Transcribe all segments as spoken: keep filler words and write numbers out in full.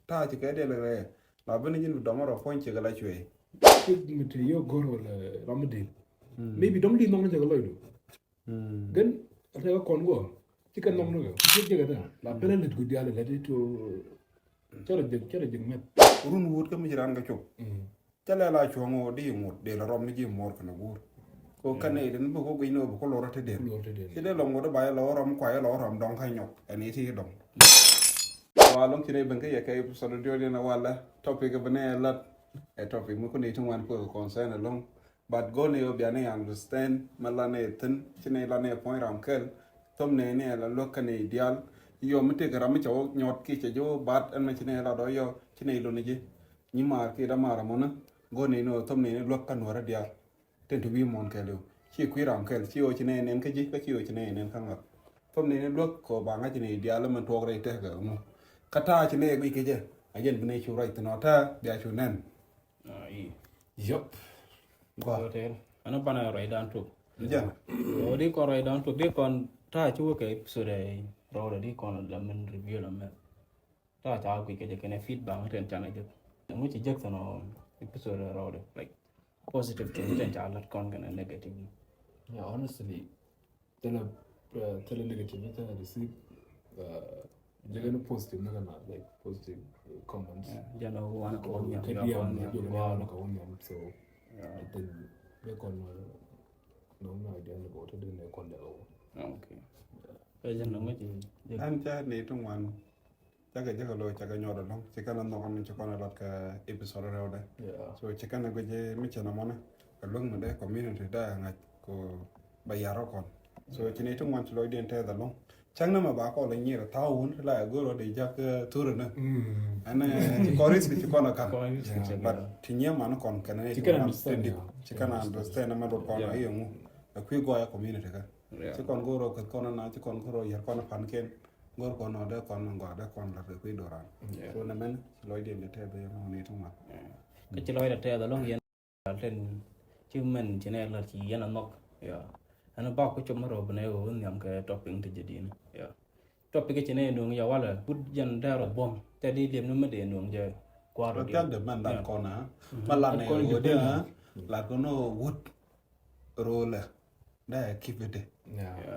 Ta̱a̱ ci kɛ dee lɛ rɛɛ. La ben ji̱n bi dɔmɔ rɔ puɔ̱ny ci kɛ la cuɛ. Cik mi te yio̱k go̱r wala ram mi dil. Maybe dɔm di nhɔk ni cɛ kɛ lɔcdu. Gɛn a tekɛ kɔn guɔ ci kɛ nhɔk ni kɛ ci jɛ kɛ dee la ben a lät ku diaal lɛ ti to. Cɛ rɔ jek cɛ rɔ jek mɛt. Run wut kä mi ci ran kɛ cop. Cä lɛ la cuɔ̱ŋ ɣöö di ŋot dee la rɔm ni ji̱ muɔr kɛnɛ guur. Ko kɛn i̱ den bi ko guic ni ɣöö bi ko lor ati den. Ci dee lɔ ŋot i̱ ba yɛ lɔ rɔm kua yɛ lɔ rɔm dɔŋ kä nyɔk ɛn i̱ ti dɔŋ. Wa loŋ ci dee ben kä yɛ kɛ episode diɔt yɛn a walɛ topic bi nɛ lat. Ɛ topic mi kun i̱ ti ŋuan ko concern along. But go̱o̱n i̱ ɣöö bia ni understand mɛ la nɛ thi̱n ci nɛ la nɛ puɔ̱ny ram kɛl. Thom nɛ ni ɛ la luäk kɛn i̱ diaal. Yɔ mi tëëk ram mi cɛ wä nyɔt ki cɛ ji̱ wä bat ɛn mɛ ci nɛ la dɔ yɔ ci nɛ luni ji̱. Nyi maar kiɛ dämaar ɛmɔnä go̱o̱r nɛy ni ɣöö thom nɛy ni luäk kä nuäärä diaal. Tin ti wi̱i̱ muɔ̱ɔ̱n kɛɛliw ci kui̱ ram kɛl ci ɣöö ci nɛy nɛn kä ji̱ kä ci ɣöö ci nɛy nɛn kä ŋa̱th. Thom nɛy ni luäk kɛ ɣöö ba ŋa̱c nɛy diaal ɛmɛn tuɔɔk rɛy tɛ̈kɛ ŋu. Kä ta̱a̱ ci nɛy guic kɛ jɛ a jɛn bi nɛy cu ruac thi̱n ɔ ta̱a̱ bia cu nɛn. Yep. Gua. Hotel. Ana bana ruacdan tuk. Jɛn. Ɔ di kɔn ruacdan tuk di kɔn ta̱a̱ ci wä kɛ episode rɔɔdɛ di kɔn la min review la mɛ. Ta̱a̱ ca guic kɛ jɛ kɛnɛ feedback mi ten canɛ jek. Ŋu ci jek thin ɔ episode rɔɔdɛ like positive thing mi ten ca lat kɔn kɛnɛ negative. Yeah, honestly, thilɛ thilɛ negative mi ten receive. Jɛ kɛnɛ positive mi kɛnɛ like positive comments. Jɛn ɔ wan kɛ wä nhiam kɛ diam mi jɛ kɛnɛ wan kɛ wä nhiam so I think bɛ kɔn no no idea ni bɔ te dee ne kɔn dee kɛ wä. Okay. Kɛ jɛn ɔ ŋu ci jek. An ca ni ti ŋuan. Cakɛ jekɛ lo̱ cakɛ nyɔɔt ɛlɔ̱ŋ ci kɛn ɛ nhɔk ni ci kɔn ɛ lat kɛ episode rɛwdɛ. So ci kɛn ɛ guic mi cɛ nɔmɔni kɛ luäŋ mi dee community dee ɛ ŋa̱c kɛ bɛ yar ɔ kɔn. So ci ni ti ŋuan ci lɔcdiɛn tɛth ɛlɔ̱ŋ. Cäŋ ni mɛ ba kɔl ɛ nyir ɛ tha̱a̱ wun ti la ɛ go̱r ɔ dee jak thurä ni. Ɛn ci kɔn risk ci kɔn ɛ ka̱n. But ti nyiɛ man kɔn kɛn ni ti kɛn understand. Ci kɛn understand mɛ dot kɔn ɛ i̱ ɛŋu ɛ kui̱ gɔɔy ɛ community kä. Ci kɔn go̱r ɔ kɛ kɔn ɛ na ci kɔn go̱r ɔ yɛr kɔn ɛ pan kɛn. Go̱r kɔn nɔ dee kɔn nɔ gɔaa dee kɔn lat kɛ kui̱ do̱ran. So nɛ mɛn lɔcdiɛn dee tɛth yɛn ɔ ni ti ŋuan. Kä ci lɔcdɛ tɛth ɛlɔ̱ŋ yɛn. Al ten ci mɛn ci nɛ lat ci yɛn a nhɔk. Ɛn a bak ku cop mi rɔ bi nɛ ɣöö nhiam kɛ topic ti jɛ di̱n. Topic ci nɛ nuŋ ya walɛ wut jɛn dee rɔ buɔ̱m tɛ di liɛm ni mi dee nuŋ jɛ kua̱r rɔ diɛn. Thiak de mɛn lat kɔn a ma lat nɛ ɣöö dee lat kɔn ɣöö wut. Ro̱o̱lɛ dee kipidi.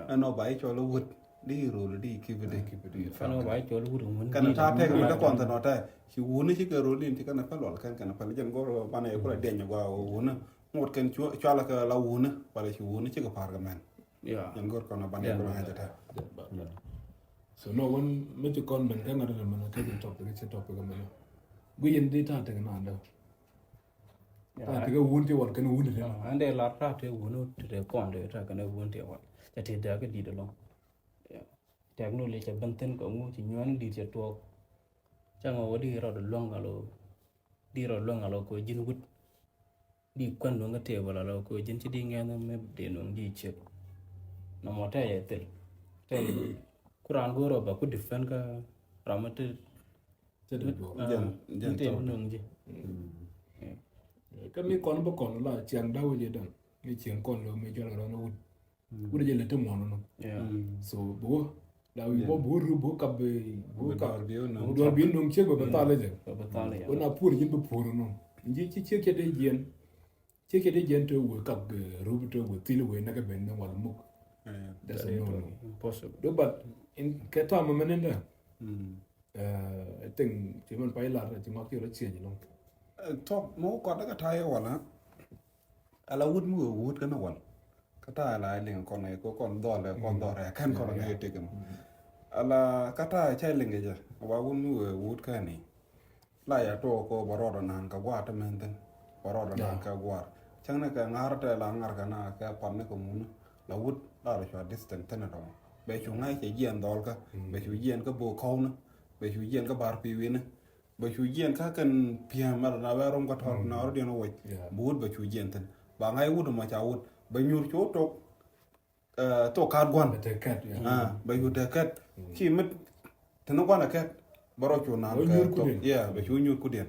Ɛn ɔ ba i̱ cɔl i̱ wut di ro̱o̱lɛ di kipidi. Ɛn ɔ ba i̱ cɔl i̱ wut ŋun kɛn ta̱a̱ tɛk mi dee kɔn thin ɔ tɛk ci wuni ci kɛ ro̱o̱l in ci kɛn a päl wal kɛn kɛn a päl jɛn go̱r banɛ i̱ kulɛ diɛny gɔaa wuni. Ŋot kɛn cualɛ kɛ la wuni wala ci wuni ci kɛ pa̱a̱r kɛ mɛn. Jɛn go̱r kɔn a banɛ i̱ kulɛ ŋa̱c a tɛk. So no wen mi ci kɔn mɛn kɛ ŋa̱t mɛn kɛ ci topic ci topic mɛn. Gui yɛn di ta̱a̱ tɛk naan dee. Ta̱a̱ tekɛ wun ti wal kɛn wun ti. An dee lar ta̱a̱ tekɛ wun ti tekɛ kɔn dee ta̱a̱ kɛn wun ti wal. Ca ti dee kɛ dit ɛlɔŋ. Teknoloci cɛ ben thin kɛ ŋu ci nyuan dit cɛ tuɔɔk. Ca ŋɔ wä di rɔɔd luäŋ alo di rɔɔd luäŋ alo kɛ ji̱n wut. Di kuɛn luäŋ kä table alo kɛ ji̱n ci di ŋɛn mi dee nuɔŋ di ciek. Nɔmɔ tɛy ɛ thil tɛy ku raan go̱o̱r ɔ ba ku defend kä ram mi ti. Cɛ dee duɔr. Jɛn jɛn tɔɔt nuŋ ji̱. Kä mi kɔn bä kɔn la ciaŋ da̱wä jɛ däŋ mi ciaŋ kɔn lo mi cual kɛ rɔn wut. Wut jɛ lɛ te muɔn nɔ. So bi wä la wi bɔ bi wä ru bi wä kap bi wä kap duɔr bi nuŋ ciek bɛ bɛ thal jɛ. Wä na puɔr ji̱n bi puɔr nɔ ji̱ ci ciek cɛ dee jiɛn. Ciek cɛ dee jiɛn te wee kap ru bi te wee thil wee nɛ kɛ ben ni wal muk. That's a no no. Impossible. Do but in kɛ tɔam mɛ ni dɛ. I think ci mɛn pay lar ci mak ci rɔ cieny lɔŋ. Tɔk mɛ wä kɔt dä kɛ ta̱a̱ yɛ wal. Ala wut mi wee wut kɛn wal kä ta̱a̱ ala liŋ kɔn ɛ kɔn dhɔl ɛ kɔn dhɔl ɛ kɛn kɔn ɛ tek mɔ. Ala kä ta̱a̱ cɛ liŋ kɛ jɛ wa wut mi wee wut kɛn i̱. La ya tuɔɔk kɛ bɛ rɔɔdɛ naan kɛ gua̱a̱r ti mɛn thi̱n bɛ rɔɔdɛ naan kɛ gua̱a̱r. Cäŋ ni kɛ ŋa̱r tɛ la ŋa̱r kɛ na kɛ pan ni kɛ ŋun la wut la rɔ cua distance thi̱n dɔ̱ŋ. Bɛ cu ŋa̱c cɛ jiɛn dhɔlkä bɛ cu jiɛn kä bo̱o̱k kɔ̱wni bɛ cu jiɛn kä ba̱r pi̱i̱ wi̱ni bɛ cu jiɛn kä kɛn pi̱a̱a̱m mɛr na wɛ rom kä tɔr na rɔ diɛn wec. Bi wut bɛ cu jiɛn thi̱n ba ŋa̱c wut mɔ ca wut bɛ nyuur cu tok. Thok ka̱a̱t gua̱n. Bɛ yut tɛ kɛt ci mit tini gua̱n ɛ kɛt. Bɛ rɔ cu naan kɛ tok yɛ bɛ cu nyuur kudiɛn.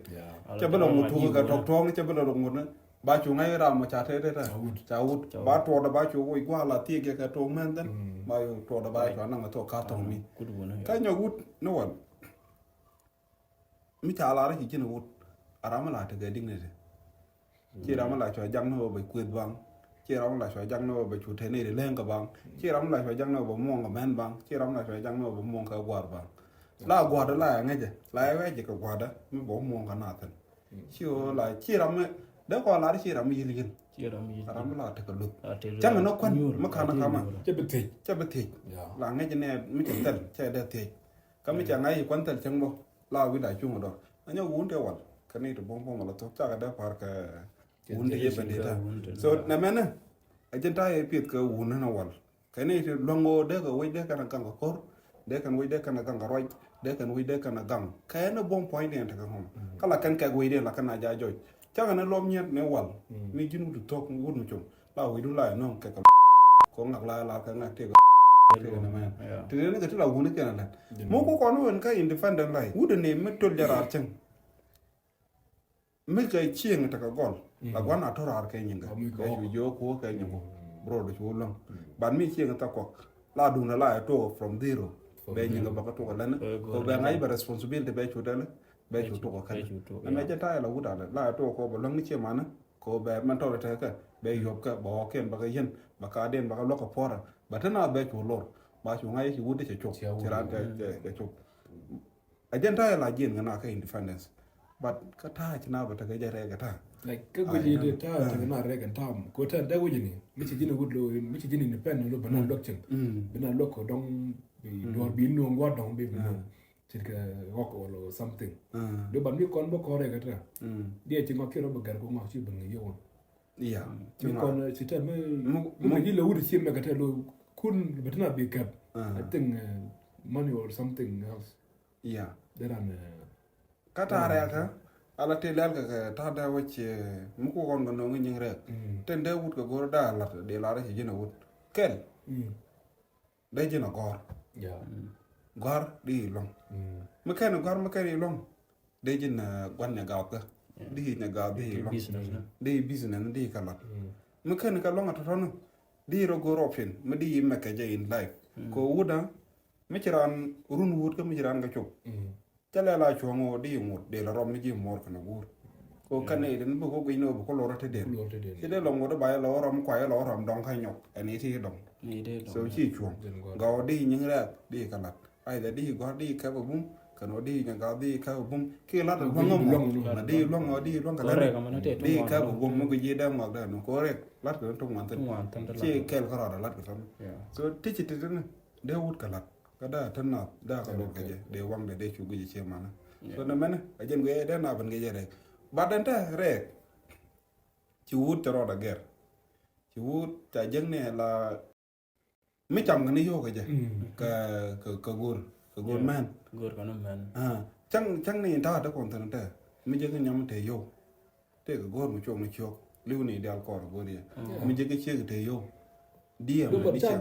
Cɛ bi lɛ ŋut tuk kɛ tɔk tuɔ̱ŋ cɛ bi lɛ ŋut ni ba cu ŋa̱c ram mɔ ca tɛt tɛt ca wut ba tuɔɔdɛ ba cu wi̱c gua̱a̱ la thiek yɛ kɛ tok mɛn thin ba cu tuɔɔdɛ ba cu anaŋ thok ka̱a̱t thok mi. Kä nyɔk wut ni wal. mi ca lar ci ji̱n wut, a ram mi la tekɛ dignity. Ci ram mi la cua jak ni wä bɛ kueth baŋ. Ci ram mi la cua jak ni wä bɛ cu te ni ri leŋ kɛ baŋ. Ci ram mi la cua jak ni wä bɛ muɔŋ kɛ mɛn baŋ. Ci ram mi la cua jak ni wä bɛ muɔŋ kɛ guar baŋ. La guar da la ya ŋäcɛ, la ya wee jɛ kɛ guar da mi bɛ muɔŋ kɛ na thin. Ci wä la ci ram mi de kɔ lar ci ram mi yil yil. Ci ram mi yil. Ram mi la tekɛ luth. Cɛ ŋɛ ni kuan mi kan kama. Cɛ bi thiec. Cɛ bi thiec. La ŋäcɛ ni mi cɛ thil cɛ de thiec. Ka mi cɛ ŋa̱c yi kuan thil cɛŋ bɔ la wi̱da cuŋ dɔr. Anyɛ wun te wal kɛ ni ti buɔ̱m buɔ̱m wala thok cakɛ dee par kɛ wun te yɛ bɛn dee ta. So nɛ mɛnɛ a jɛn ta yɛ pieth kɛ wun ni wal kɛ ni ti luɔ̱ŋ woo dee kɛ wec dee kɛn a gaŋ kɛ ko̱r, dee kɛn wec dee kɛn a gaŋ kɛ ruac, dee kɛn wec dee kɛn a gaŋ kɛ ni buɔ̱m puɔ̱ny dee ti kɛ ŋɔm. Kä la kɛn kɛk wec dee la kɛn a ja jɔc cakɛ ni luɔm nyiet ni wal. Mi ji̱n wut thok wut mi cuŋ la wi̱du la nɔŋ kɛ kɛ ko ŋak la la kɛ ŋak tëk tëk nɛ mɛn. Ti ni kɛ ti la wuni kɛn lɛt. Mu ku kɔn wen ka independent life wut ni mi tol jɛ rar cɛŋ. Mi kɛ cieŋ tekɛ gɔl la guan a tɔ rar kɛ nyiŋ kɛ kɛ cu jiɔ kuɔ kɛ nyiŋ ku bro de cu lɔŋ. Ban mi cieŋ ta kɔk la dun la tɔ from zero. Bɛ nyiŋ kɛ bä kɛ tɔ kɛ lɛn ko bɛ ŋa̱c bɛ responsibility bɛ cu tɛlɛ. Bɛ cu tɔ kɛ kɛ. Ɛmɛ jɛ ta yɛ la wut a lɛ la tɔ kɔ bɛ lɔŋ ni cie manɛ. Ko bɛ mɛn tɔrɔ tekɛ bɛ yop kɛ bɛ wä kɛn bɛ kɛ yɛn bɛ ka den bɛ kɛ luɔk kɛ puɔrɛ bɛ te na bɛ cu lor ba cu ŋa̱c ci wut cɛ cop ci ran cɛ cop. A jɛn ta̱a̱ la jiɛn kɛ na kɛ independence. But kä ta̱a̱ ci na bɛ tekɛ jɛ rɛɛ kɛ ta̱a̱. Like kä guic ni de ta̱a̱ tekɛ na rɛɛ kɛ ta̱a̱ ko ta̱a̱ dee wi̱c ni mi ci ji̱n wut lo mi ci ji̱n independent lo bɛ na luɔk cin bɛ na luɔk kɛ dɔŋ bi duɔr bi nuɔŋ gua̱ dɔŋ bi bi nuɔŋ. Ce̱tkɛ ɣɔk or something. Di ban mi kɔn bä kɔrɛ kɛ tɛ. Di a ci ŋɔk kiɛ rɔ bä gɛr kɛ ŋɔk ci bä ŋɛ yowon. Yeah. Mi kɔn ci tɛ mi mi mi ji lɛ wut ci mɛ kɛ tɛ lo kun bɛ tɛ na bi kɛp. I think money or something else. Yeah. Dɛ ran. Ka ta̱a̱ rɛɛkä ala ti lɛl kɛ kɛ ta̱a̱ dee wä ci mi ku kɔn kɛ no̱o̱ŋ nyiŋ rɛɛk. Tɛn dee wut kɛ go̱r daa lat di lar ci ji̱n a wut kɛl. Dee ji̱n a gɔ̱r. Gɔ̱r di iluɔ̱ŋ. Mi kɛn gɔ̱r mi kɛn iluɔ̱ŋ. Dee ji̱n gua̱n nyɛ ga̱a̱th kä di nyɛ ga̱a̱th di iluɔ̱ŋ. Di business di kä lat. Mi kɛn kä luɔ̱ŋ a tɔ̱tɔ̱ni di rɔ go̱r option mi di mɛ kɛ jɛ in life. Ko wut a mi ci raan run wut kä mi ci raan kä cop. Cä lɛ la cuɔ̱ŋ ɣöö di ŋot dee la rɔm ni ji̱ muɔr kɛn a guur. Ko kɛn ni rin bi ko guic ni ɣöö bi ko lor ti den. Ci dee lɔ ŋot ba yɛ lɔ rɔm kua yɛ lɔ rɔm dɔŋ kä nyɔk ɛn iti dɔŋ. So ci cuɔ̱ŋ gaw di nyiŋ rɛɛk di kɛ lat. Ai dɛ di gɔ̱r di kɛp a bum kɛn ɣöö di nyiŋ gaw di kɛp a bum ki lat a luɔ̱ŋ ŋɔm. Na di luɔ̱ŋ ɣöö di luɔ̱ŋ kɛ lat di kɛp a bum mi guic ji̱ dee ŋɔk dee ni ko rɛɛk lat kɛ ni tuk ŋuan thin. Ci kɛl kärɔɔd a lat kɛ thin. So ti ci ti ti ni dee wut kɛ lat. Kä daa te nath daa kɛ lor kɛ jɛ dee waŋdɛ dee cu guic cie manä. So nɛ mɛnɛ a jɛn guic dee nath ben kɛ jɛ rɛk. Bat den te rɛk. Ci wut cɛ rɔɔd a gɛr. Ci wut ca jek ni la mi cam kɛ ni yio̱w kɛ jɛ. Kɛ kɛ go̱r kɛ go̱r mɛn. Go̱r kɛ ni mɛn. Cäŋ cäŋ ni in ta̱a̱ te kɔn thin te mi jek ni nyam te yio̱w. Tëëkɛ go̱o̱r mi cuɔk ni ciök li̱w ni diaal kɔɔr go̱o̱r yɛ mi jek kɛ ciek te yio̱w. Diɛm de ni ciaŋ.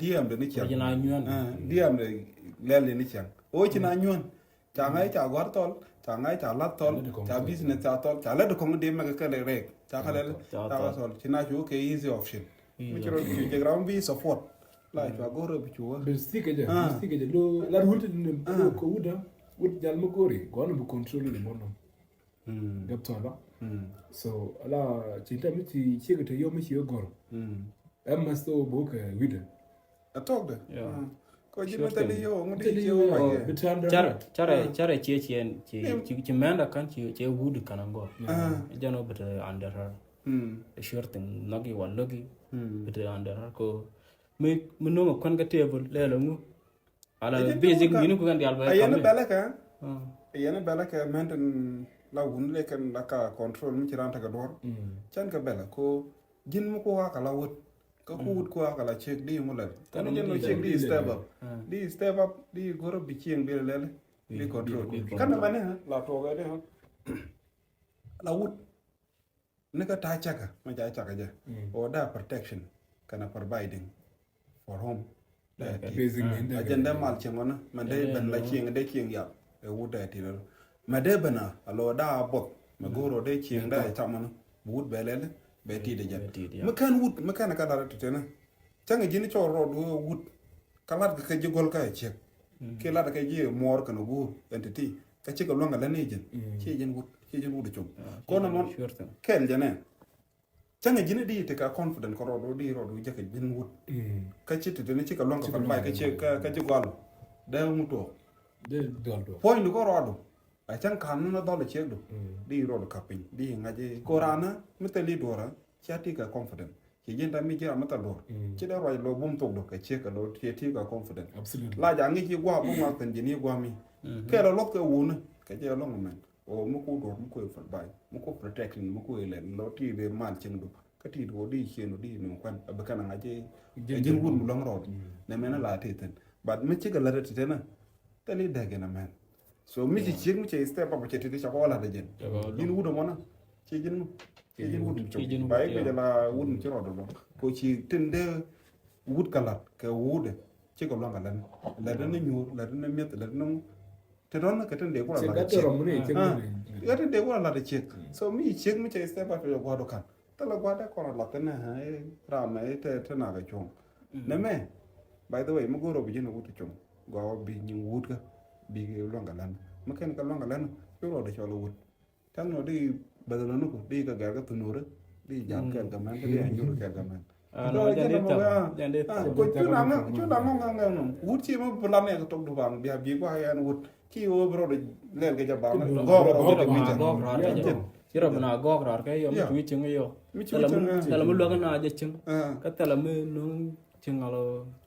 Diɛm de ni ciaŋ. Diɛm de lɛl de ni ciaŋ. O ci na nyuän. Ca ŋa̱c ca gua̱r thɔl ca ŋa̱c ca la̱t thɔl ca business ca thɔl ca lät kɔŋ di mɛk kɛ lɛ rɛk ca kɛ lɛ ca kɛ thɔl ci na cu kɛ easy option. Mi ci rɔ cu jek ram bi support. La cua go̱r rɔ bi cu wä. Bi thik kɛ jɛ bi thik kɛ jɛ lo lat wut ni ko wut da wut jal mi go̱ri gɔn bi control ni mɔnɔ. Gap thɔl ba. So ala ci tɛ mi ci ci kɛ te yom mi ci gɔr. Ɛm mas to bo kɛ wide. A tɔk de. Ko ji̱ mi tɛ li yo ŋu ti ci yo ma ye. Carɛ carɛ carɛ cie cie ci ci mɛnda kan ci ci wud kan ngɔ. Jɛn o bit under her. Sure thing nɔgi wa logi. Bit under her ko mi mi nong a kwan ka table lɛ lɛ ŋu. Ala basic mini ku kan dial ba a yɛn bɛlɛ kɛ. A yɛn bɛlɛ kɛ mɛntin la wun lɛ kɛn la ka control mi ci ran ta ka duɔr. Cɛn kɛ bɛlɛ ko ji̱n mi ku wa ka la wut. Ka ku wut ku wa ka la cek di mu lɛl. Kɛn jɛn lo cek di step up. Di step up di goro bi cieŋ bi lɛl. Di control. Kan mɛn la tuɔk di la wut. Ni kä ta̱a̱ cäkä mi ca cäkä jɛ. Ɣöö da protection kɛnɛ providing for home. A jɛn dee mal cieŋ ɣɔni mɛ dee ben la cieŋ dee cieŋ yal. Ɛ wut dee ti lɛl mɛ dee ben a lɔ da a both mɛ go̱o̱r ɣöö dee cieŋ dee cam ɣɔni bi wut bɛ lɛl bɛ ti dee jɛn. Mi kɛn wut mi kɛn kä lar ti teni cäŋ ji̱n cɔɔr rɔɔd wut kä lat kɛ ji̱ gɔl kä ɛ ciek. Kiɛ lat kɛ ji̱ muɔɔr kɛn guur ɛn ti ti. Kä cikɛ luäŋ kɛ lät ni jɛn. Ci jɛn wut, ci jɛn wut cum. Kɔn ɛmɔ kɛl jɛn ɛ. Cäŋ ɛ ji̱n di ti kɛ confident kɛ rɔɔdu di rɔɔdu jɛ kɛ ji̱n wut. Kä ci ti ti ni cikɛ luäŋ kɛ fat bay kä ci kä ci gɔl. Dee ŋut tuɔɔk. Point kɛ rɔɔdu. A cäŋ ka̱n ni na dhɔl a ciekdu. Di rɔɔdu ka̱p piny di ŋa̱c ko̱raanä mi thil di duɔrä. Cia ti kɛ confident. Ci ji̱n ta mi ji̱ ram mi thil duɔr. Ci dee ruac lo bum thokdu kɛ ciek kɛ lo cia ti kɛ confident. La jaŋ i̱ ci gua̱a̱ bum ŋa̱k thi̱n ji̱n i̱ gua̱a̱ mi. Kɛ la luɔth kɛ wuni kɛ jɛ lɔŋ mɛn. O mi ku duɔr mi ku fat bay mi ku protecting mi ku ilɛn lo ti dee mal cieŋdu. Kä ti duɔr di cien di ni kuan a bi kɛn a ŋa̱c ji̱n wut mi lɔŋ rɔɔd. Nɛ mɛn a la ti thi̱n. But mi cikɛ lät a ti tɛn a thil i̱ dee gɛn a mɛn. So mi ci ciek mi cɛ step up cɛ ti di ca kɔ la dee jɛn. Ji̱n wut a mɔna. Ci ji̱n mu. Ci ji̱n wut mi cɔk. Ba i̱ kɛ jɛ la wut mi ci rɔɔd lɔ. Ko ci tin dee wut kɛ lat kɛ wut dee. Cikɛ luaŋ kɛ lät. Lät ni nyuur, lät ni mi̱eth, lät ni mu. Ti dɔn kɛ tin dee kula lat ciek. Kɛ tin dee kula lat ciek. So mi ciek mi cɛ step up cɛ gua̱du kan. Thilɛ gua̱dɛ kɔn a lath ni ram mɛ te te nak a cuɔ̱ŋ. Nɛ mɛ, by the way, mi go̱o̱r ɔ bi ji̱n a wut a cuɔ̱ŋ. Gɔaa bi nyiŋ wut kä bi luaŋ kɛ län. Mi kɛn kɛ luaŋ kɛ län, pi rɔɔdɛ cɔl a wut. Tɛn nɔ di bɛth lɔ ni ku di kɛ gɛr kɛ thunuri di jam kɛɛl kɛ mɛn kɛ di a nyur kɛɛl kɛ mɛn. Cu daŋ ŋɔŋ ŋɔŋ ŋɔŋ wut ci mi bi lan nɛ kɛ tok dubaŋ bia bi gua̱ yɛn wut. Ki wä bi rɔɔdɛ lɛl kɛ jɛ baŋ gɔɔk rɔɔdɛ mi jɛ. Ci rɔ bi na gɔɔk raar kɛ yɔ mi cuŋ cieŋ yɔ. Mi cuŋ cieŋ yɔ. Thilɛ mi luäk na jɛ cieŋ. Kä thilɛ mi nuŋ cieŋ a lɔ.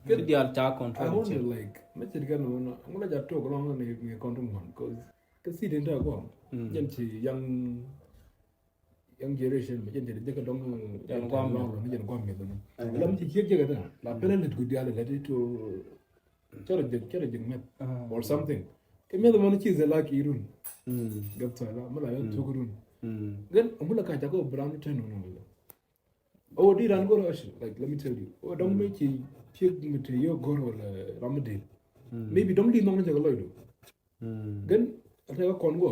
Ki diaal ca control cieŋ. Like mi cit kɛ nɔ nɔ ŋun a ja tok rɔŋ ni ni control ŋuan cause kä cit in ta guam. Jɛn ci young young generation mi jɛn ci jɛ kɛ dɔŋ. Jɛn guam mi. Jɛn guam mi dɔŋ. Lam ci ciek jɛ kɛ ta la pɛlɛ lit ku diaal lɛ ti to. Cä rɔ jek, cä rɔ jek meth or something. Kɛ meth mɔn ci zɛ la ki run. Gɛp thɔy la mi la yɔ thuk run. Gɛn amu la ka ca kɔ bram ni tɛn nɔ nɔ. O di ran gɔr ashi, like, let me tell you. O dɔŋ mi ci piek mi te yɔ gɔr wala ram mi dil. Maybe dɔŋ di nɔŋ ni jɛ kɛ lɔy do. Gɛn a te kɛ kɔn gɔ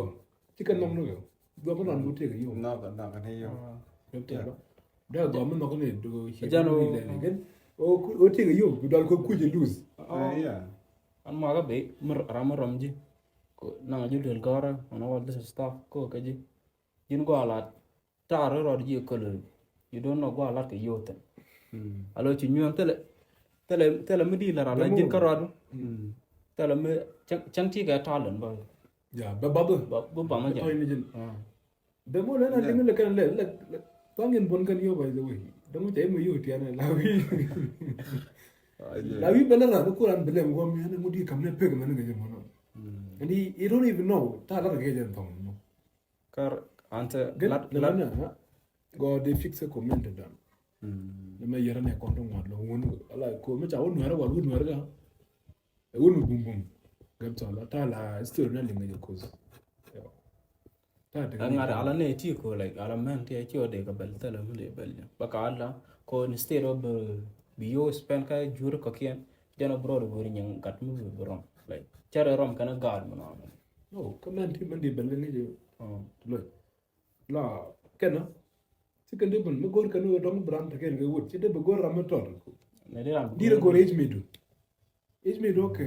ci kɛ nɔŋ ni kɛ. Gɔ kɛ ran gɔ te kɛ yɔ. Nɔ kɛ nɔ kɛ te yɔ. Gɛp thɔy la. Dee gɔm mi nhɔk ni do ci jan o lɛli gɛn. O o tëëk yio bi dɔl kɔ kuc lose. An makɛ bi mi ram mi rɔm ji̱. Naŋ ji̱ duel gɔrɛ ɔn all this stuff ko kɛ ji̱. Ji̱n gɔaa lat taar rɔɔd ji̱ kɔl. You don't know gɔaa lat kɛ yio thin. Alo ci nyuɔn thilɛ thilɛ thilɛ mi di la ral ji̱n kä rɔɔd. Thilɛ mi cäŋ ti kɛ talent bä. Ya bɛ bath. Bä bä ma jɛ. Dämɔ lɛ na liŋ lɛ kɛn lɛ lɛ lɛ. Thɔŋ in buɔn kɛn yio, by the way. Dämɔ cɛ imɔ yio tiɛn lɛ la wi̱i̱. La wi̱i̱ bɛ lɛ ran bi kuran bi lɛ ŋuɔm yɛn ŋut yi kam nɛ pek mɛn kɛ jɛ mɔnɔ. And he, he don't even know ta lat kɛ jɛ thɔŋ mɔ. Kar ante lat lat. Gɔ de fix a comment dan. Nɛ mɛ yɛrɛ nɛ kɔn tɔŋ ŋuat lɔ wun ala ko mɛ ca wun nuɛrɛ wal wun nuɛrɛ ka. Wun mi bumbum. Gɛp tɔl ta la story na liŋ jɛ kos. Ŋa̱t ala nɛ ti ko, like, ala mɛn ti ci wä dee kɛ bɛl thilɛ mi dee bɛl jɛ bä ka ala ko instead of bi yo spend kä jur kɔkiɛn. Jɛn a bro de gori nyiŋ gat mi bi rɔm, like, cɛ rɛ rɔm kɛn a gaat mi nɔ. No kä mɛn ti mɛn dee bɛl ni jɛ. Loc la kɛn a ci kɛn dee bɛl mi gor kɛn wä dɔŋ bran te kɛn kɛ wut ci dee bi gor ram mi tɔt. Di rɛ gor age mi du. I̱c mi duɔ̱k kɛ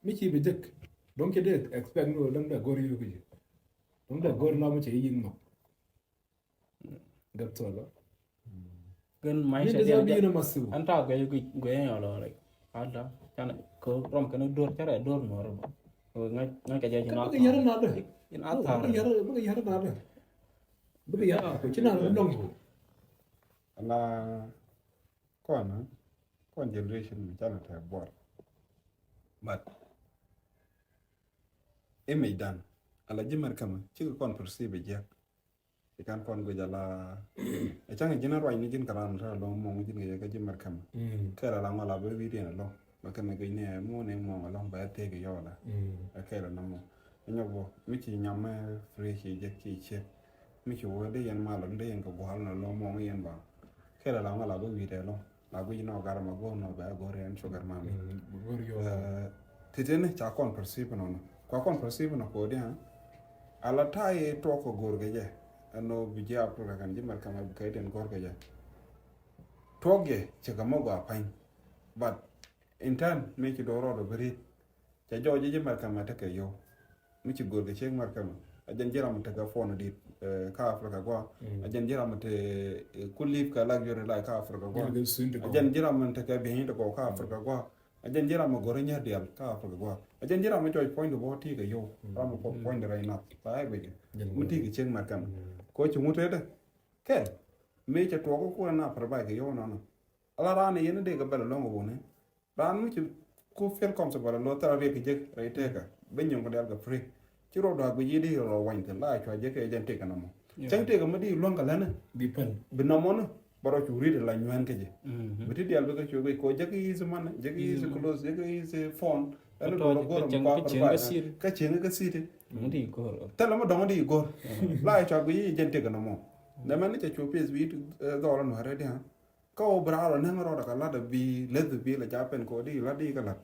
mi ci bi jek. Dɔ̱ŋ ci dee expect ni wä dɔ̱ŋ dee go̱r yio̱k i̱ dɔ̱ŋ dee go̱r lam ci i̱ yi̱ŋ nhɔk. Gɛp thɔlɔ. Gɛn maisha diɛn jɛ an ta guɛ guɛ guɛ yɔlɔ rɛ. Ada can ko rɔm kɛn dor ca rɛ dor nɔr bä. Ŋa̱c ŋa̱c kɛ jɛ ci na. Bikɛ yɛr na dɛ. Bikɛ yɛr na dɛ. Bikɛ yɛr na ko ci na dɔ̱ŋ ko. Ala kɔn kɔn generation mi canɛ tɛ buɔr. But image dan ala ji̱ mɛr kɛmɛ cikɛ kɔn perceive jiɛk. Ikan kɔn guic ala ɛ caŋ ji̱n a ruacni ji̱n kɛ ran rɛ lɔŋ mɔŋ ji̱n kɛ ji̱ mɛr kɛmɛ. Kɛl ala ŋɔl a bɛ wi̱diɛn alɔŋ bɛ kɛmɛ guic ni ɛ muɔn ɛ muɔŋ alɔŋ bɛ thek yɔɔla. Ɛ kɛl ala mɔŋ inyɔk bɔ mi ci nyam mɛ free ci jek ci ciek. Mi ci wä dee yɛn mal dee yɛn kɛ gua̱l na lɔŋ mɔŋ yɛn ba. Kɛl ala ŋɔl a bɛ wi̱diɛn alɔŋ. La guic nɔ gar ma go̱r nɔ bɛ go̱r yɛn sugar mami. Titini ca kɔn perceive nɔ nɔ kua kɔn perceive nɔ kodi ha. Ala ta ye tuɔk kɔ go̱r kɛ jɛ. Ɛn nɔ bi jɛ Africa kan ji̱ mɛr kama bi kɛ den go̱r kɛ jɛ. Tuɔk jɛ cɛ kɛ mɔ gua pany. But in turn mi ci dɔrɔ dɔ bi rit. Cɛ jɔɔc ji̱ Mɛrkɛmɛ tekɛ yio̱w. Mi ci go̱o̱r kɛ ciek Mɛrkɛmɛ. A jɛn ji̱ ram tekɛ phone dit, eh, kä Africa gua. A jɛn ji̱ ram te, eh, ku live kɛ luxury life kä Africa gua. A jɛn ji̱ ram tekɛ bi̱i̱ni ti gɔw kä Africa gua. A jɛn ji̱ ram go̱r nyɛr dial kä Africa gua. A jɛn ji̱ ram jɔɔc puɔ̱ny di bä ti kɛ yio̱w. Ram puɔ̱ny di rɛy nath. Ba ɛ guic. Mi ti kɛ ciek Mɛrkɛmɛ. Ko ci ŋut te de. Kɛl. Mi cɛ tuɔɔk ku na pɛr ba kɛ yio̱w nɔnɔ. Ala raan yɛn dee kɛ bɛl lɔŋ wuni. Raan mi ci ku feel comfortable lo thil riɛk kɛ jek rɛy tëkä. Bi nyɔŋ kɛ dial kɛ free. Ci rɔ dɔak bi yi di rɔ wany kɛ la cua jek kɛ jɛn tëkä nɔmɔ. Cäŋ tëkä mi di luäŋ kɛ lɛni. Bi nɔmɔ ni. Bä rɔ cu riet la nyuɛn kɛ jɛ. Bi ti dial bi kɛ cu bi ko jek easy money, jek easy clothes, jek easy phone. Ɛn dɔl go̱r mi kua kɛ cieŋ kɛ city. Thilɛ mi dɔŋ di go̱r. La cua bi yi jɛn tëkä nɔmɔ. Nɛ mɛn ni cɛ cu pis bi dhɔl nuɛrɛ di ha. Kä wä bi raar wä nɛŋ rɔɔdɛ kɛ la̱t ɛ bi leth bi lɛ ca pɛn kɛ wä di la̱t di kɛ la̱t.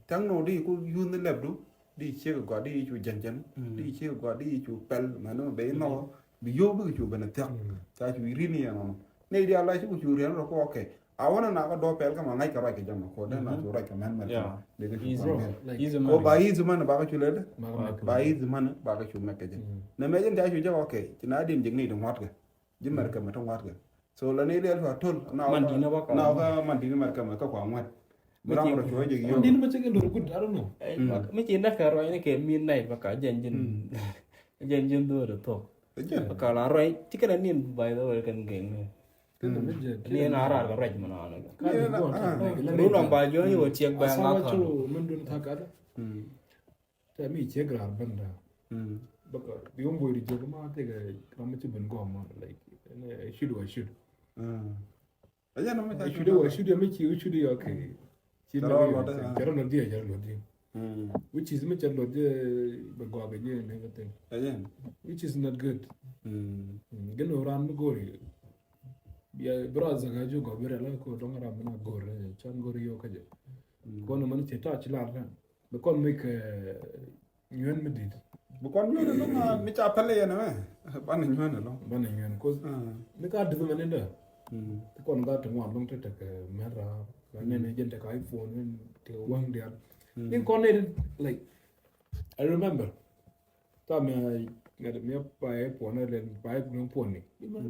Tɛŋ nɔ di ku yuth ni lɛpdu di ciek gɔaa di cu jɛn jɛn di ciek gɔaa di cu pɛl mɛn ni ben nɔ bi yio̱w bikɛ cu ben thia̱k. Ca cu ri ni yɛn nɔ ni di ala ci ku cu riɛn rɔ kɛ wä kɛ a wä ni na kɛ dɔɔ pɛl kɛ ma ŋa̱c kɛ ruac kɛ jɛ ma kɛ wä dee na cu ruac kɛ mɛn mɛn kɛ ma dee kɛ cu kɔn mɛn kɛ wä ba easy money ba kɛ cu lɛ dee ba easy money ba kɛ cu mɛk kɛ jɛ. Nɛ mɛ jɛn ca cu jɛ wä kɛ ci na din jɛ ŋi̱i̱c di ŋua̱t kɛ. Ji̱ Mɛrkɛmɛ ti ŋua̱t kɛ. So la ni riɛl tua to̱l. Na wä ka man di̱n Mɛrkɛmɛ kä kua ŋua̱t. Mi ram rɔ cuɔ jɛ yio̱w. Din ma cɛ kɛ lor good, I don't know. Mi ci näk kɛ ruac ni kɛ midnight ba ka jɛn ji̱n. Jɛn ji̱n dho̱o̱r thok. Ba ka la ruac ci kɛn a nin by the way kɛn geng ni. Ni na rar kɛ ruac mɛ na wä ni kɛ. Ru nɔm ba jiɔni wä ciek bɛ ŋa kɔn. Tɛ mi ciek raar ben da. Bä kɛ bi wä mboy di jiök ma tekɛ ram mi ci ben gɔm ma like ɛn ɛ shud wa shud. Ɛ shud wa shud ya mi ci shud ya kɛ. Ci rɔ lɔt di, ci rɔ lɔt di. Which is mi cɛ lɔt di bɛ gɔak kɛ jiɛ and everything. Which is not good. Gɛn wä ran mi gori. Bia bra zaka ju gɔk bi rɛ la ko dɔŋ ram mi na gori can gori yo kɛ jɛ. Kɔn man ci ta ci lar kan. Bi kɔn mi kɛ nyuɛn mi dit. Bi kɔn nyuɛn mi ŋa mi ca pɛlɛ yɛn mɛ. Banɛ nyuɛn ɛlɔ. Banɛ nyuɛn kos mi ka dit mɛ ni dɛ. Ti kɔn ka ti ŋuan lɔŋ ti tekɛ mɛn raar. Ka nɛn jɛn tekɛ iPhone ni tekɛ waŋ dial. Ni kɔn ni like I remember. Tha mi a ŋɛt mi a payɛ puɔnɛ lɛl payɛ puɔnɛ puɔnɛ.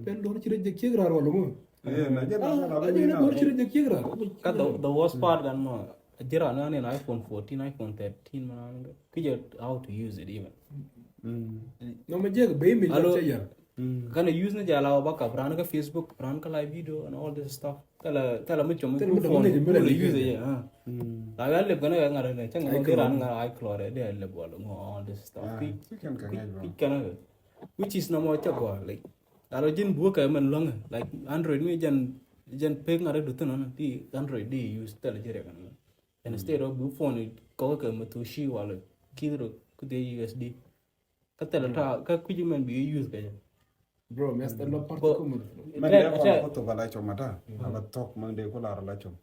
Pɛn dɔr ci rɛ jɛ kiek rar wala ŋu. Ɛ na jɛ na jɛ dɔr ci rɛ jɛ kiek rar. Ka the the worst part gan mɔ. Jira na ni iPhone fourteen, iPhone thirteen ma na. Ki jɛ how to use it even. No ma jɛ be mi jɛ yar. Kana use ni jɛ ala ba ka brand ka Facebook, brand ka live video and all this stuff. Tala tala mi chom mi phone mi le use ye ha. La ya le gana ŋar ne chang no diran ŋar ai klore de le bol ngo all this stuff. Ki ki kana which is no more cha go like. Alo jin bu ka man long like Android mi jan jan pek ŋar du tun di Android di use tala jere kan. Instead of bu phone ko ka matushi wala kidro kude U S D. Ka thɛl ta ka kui̱c mɛn bi use kɛ. Bro, mi asta lo parti ko mun. Mɛn dee kɔn ko thok ala com ata. Ala thok mɛn dee ko lar ala com.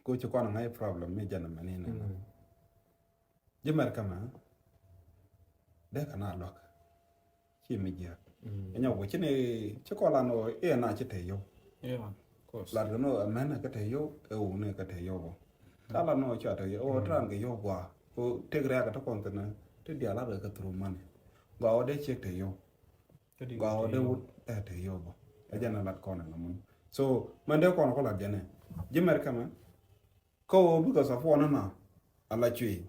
Ko ci kɔn ŋa̱c problem mi jɛn mɛn in. Ji̱ mɛr kama. Dee kana luak. Ci mi jiäk. Ɛ nyɔk wä ci ni ci kɔn lan wä iɛ na ci te yio̱w. Lat kɛ ni wä ɛmɛn kɛ te yio̱w ɛ wuni kɛ te yio̱w bä. Ka lan wä ca te yio̱w wä te ran kɛ yio̱w gua. Ko tek rɛk kɛ te kɔn thin ti dial lat kɛ through money. Gua wä dee ciek te yio̱w. Gua wä dee wut ɛ te yio̱w bä. Ɛ jɛn lat kɔn ɛ ŋamun. So mɛn dee kɔn kɔ lat jɛn ɛ ji̱ mɛr kɛmɛ. Kä ɣöö bikɛ support ni na a la cuëë.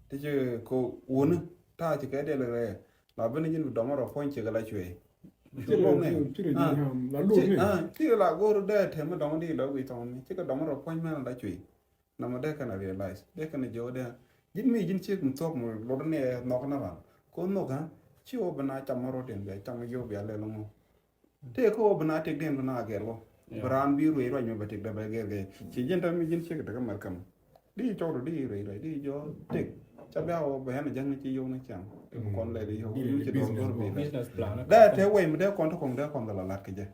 Ti ci kɛ wuni ta̱a̱ ci kɛ dee lɛ rɛɛ la ben ji̱n bi dɔmɔ rɔ puɔ̱ny ci kɛ la cuëë. Ci rɔ ni ci la go̱o̱r dee tɛm mi dɔmɔ di lɔ wi̱i̱ thɔŋ mi ci kɛ dɔmɔ rɔ puɔ̱ny mɛn a la cuëë. Namɔ dee kɛn a realize dee kɛn a jɔw dee ji̱n mi ji̱n ciek mi thuɔ̱k mi lot ni ɛ nhɔk ni ran ko nhɔk ɛ ci wä bi na cam rɔ tin bia cam yio̱w bia lɛl ŋɔ. Tëë kä wä bi na tëkdiɛn bi na gɛr wä. Bi raan bi ruëë ruac mi bɛ tëkdɛ bɛ gɛr gɛr. Ci ji̱n tɛm mi ji̱n ciek tɛk mɛr käm. Di cɔk rɔ di ruëë ruac di jɔ tëk. Ca bia wä bɛ ɣän jäŋ ni ci yio̱w ni ciaŋ. Kɔn lɛ di yio̱w mi ci dɔɔr dɔɔr bi. Dee tëë wɛy mi dee kɔn ti kɔŋ dee kɔn kɛ la lat kɛ jɛ.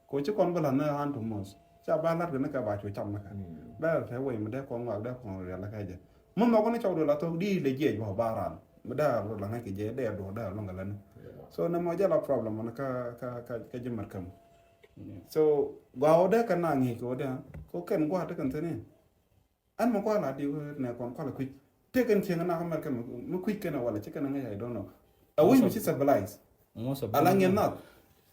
Ko ci kɔn bi lat ni ɣän tu mos ca ba lat kɛ ni kɛ ba cu cam ni kɛ. Dee tëë wɛy mi dee kɔn ŋɔak dee kɔn rial kɛ jɛ. Mi nhɔk ni cɔk du la thok di le jiɛc bä ba ran mi dee rot la ŋäc kɛ jɛ dee duɔk dee luŋ kɛ lani. So nɛ mɔ jɛ la problem mɔni kä kä kä kä ji̱ mɛr käm. So gua wä dee kɛ na ŋi̱i̱c kɛ wä dee ko kɛn gua ti kɛn thini. Ɛn mɛ kual a di wee nɛ kɔn kual a kui̱c. Tëëkɛn cieŋ nak mɛr kɛ mɛ kui̱c kɛn a wala ci kɛn a ŋäc, I don't know. A wi̱c mi ci civilized. Ala ŋiɛn nath.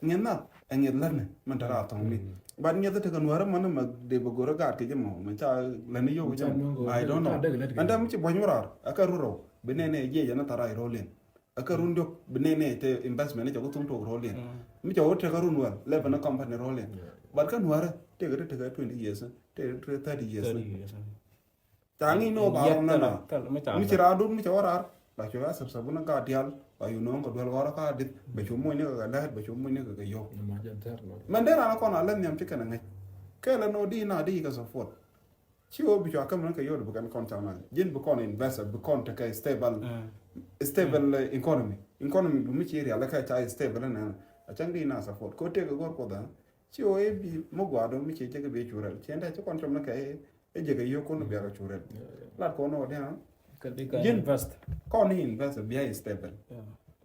Ŋiɛn nath. Ɛ ŋiɛth lätni mɛn tɛra a thɔŋ ni. But ŋiɛth tëëkɛn wärä mɛn mɛ dee bɛ go̱rä gaat kɛ jɛ mɔ mɛ ca lätni yio̱k jɛ mɔ. I don't know. Ɛn dee mi ci buɔ̱ny wä raar a kɛ rut rɛw bi nɛn ɛ jiɛc ɛn a thara i ro̱l in. A kɛ run diɔk bi nɛn ɛ te investment ni cɛ ku thum tok ro̱l in. Mi cɛ wä tëëkɛ run wäl lɛ bɛ ni company ro̱l in. But kä nuärä tëëkɛ tëëkɛ twenty years, tëëkɛ thirty years. Ca ŋi̱i̱c ni wä ba rɔm nana. Mi ci raar dut mi cɛ wä raar ba cu ya sɛp sɛp wun kä dial ba cu no̱o̱ŋ kɛ duel ɣɔrä kä dit ba cu muc ni kɛ kɛ lɛt ba cu muc ni kɛ kɛ yio̱w. Mɛn dee ran kɔn a lɛ nhiam ci kɛn a ŋäc kɛ lɛ nɔ di na di kɛ support. Ci wä bi cua käm ni kɛ yio̱w di bi kɛn kɔn ca na ji̱n bi kɔn invest bi kɔn tekɛ stable, stable economy, economy bi mi ci rial kɛ ca stable nɛ. A cäŋ di na support ko tekɛ gɔr ko dha. Ci wä i̱ bi mi gua̱a̱ dɔ̱ŋ mi ci jek bi cu rɛl ci ɛn dee ci kɔn com ni kɛ Ɛ jɛ kɛ yio̱w kun bia kɛ cu rɛl. Lat kɔn wä diaŋ. Kɛ di kɛ invest. Kɔn ni invest bia i stable.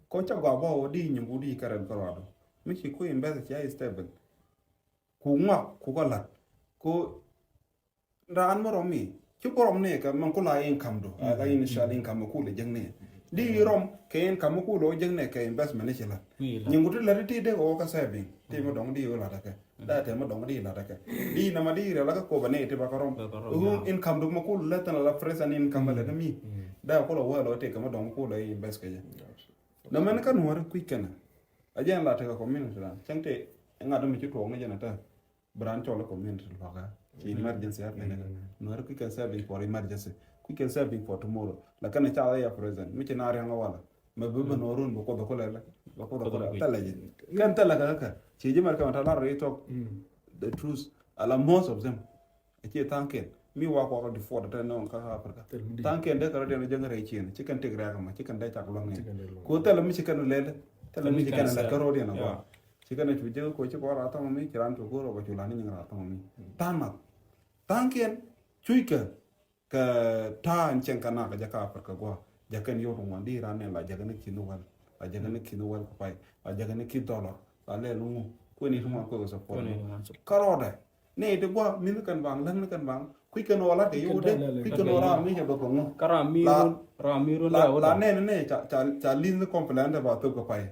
Kɔ ca gɔaa bɔ wä di nyimbu di kɛ rɛl kɛ ruadu. Mi ci ku invest cia i stable. Ku ŋuak ku kɔ lat. Ku raan mi rɔm mi ci ku rɔm ni kɛ mɛn ku la income do. A la initial income mi ku lɛ jek ni. Di rɔm kɛ income mi ku lɛ jek ni kɛ investment ni ci lat. Nyimbu ti lat ti dee kɛ wä kɛ saving ti mi dɔŋ di wä lat kɛ. Da te ma dɔŋ di la da kɛ. Di na ma di rɛ la ka ko ba ne ti ba ka rɔm. Hu income du ma ku lɛ tan la present income la da mi. Da ko la wa lo te ka ma dɔŋ ku la invest kɛ. Na mɛn ka nuɔr kui̱ kɛn. A jɛn la te ka community la. Cɛŋ te ŋa dum ci tuɔk ni jɛn ta. Bran cɔl community la ka. Ci emergency ar ne. Nuɔr kui̱ kɛn saving for emergency. Kui̱ kɛn saving for tomorrow. La kan ca ya present. Mi ci na rɛ ŋa wala. Mɛ bi bɛ nɔ run bɛ kuoth kulɛ lɛ bɛ kuoth kulɛ tɛlɛ jɛ. Kɛn tɛlɛ kɛ kɛ ci ji̱ mɛr kɛ mɛ ta lar rɛ tɔk. The truth ala most of them. Ɛ ci thaŋ kɛn mi wa kɔk di fɔt tɛ nɔŋ kä Africa. Thaŋ kɛn dee kɛ rɔ diɛn jɛ ŋɛ rɛ cien ci kɛn tek rɛk mɛ ci kɛn dee cak luaŋ ni. Ko tɛlɛ mi ci kɛn lɛ lɛ tɛlɛ mi ci kɛn lɛ kɛ rɔ diɛn a gɔa. Ci kɛn cu jɛ ko ci kɔ ra tɔŋ mi ci ran cu go̱r ɔ bɛ cu la ni nyiŋ ra tɔŋ mi. Thaŋ nath thaŋ kɛn cuc kɛ. Kɛ ta̱a̱ in cieŋ kɛ nak kɛ jɛ ka Africa gua̱a̱. Jɛ kɛn yot ŋuan di ran nɛ la jɛ kɛn ki̱n wäl. La jɛ kɛn ki̱n wäl kɛ pay. La jɛ kɛn ki̱n dollar. La lɛ luŋu. Kuɛn it ŋuan kuɛ kɛ support. Kärɔɔdɛ. Nɛ it gua̱a̱ min kɛn baŋ läŋ ni kɛn baŋ. Kui̱ kɛn wä lat kɛ yot dɛ. Kui̱ kɛn wä ram mi jɛ bɛ kɛ ŋu. Kä ram mi run ram mi run la wä la nɛ nɛ ca ca ca lin ni complain dɛ ba thop kɛ pay.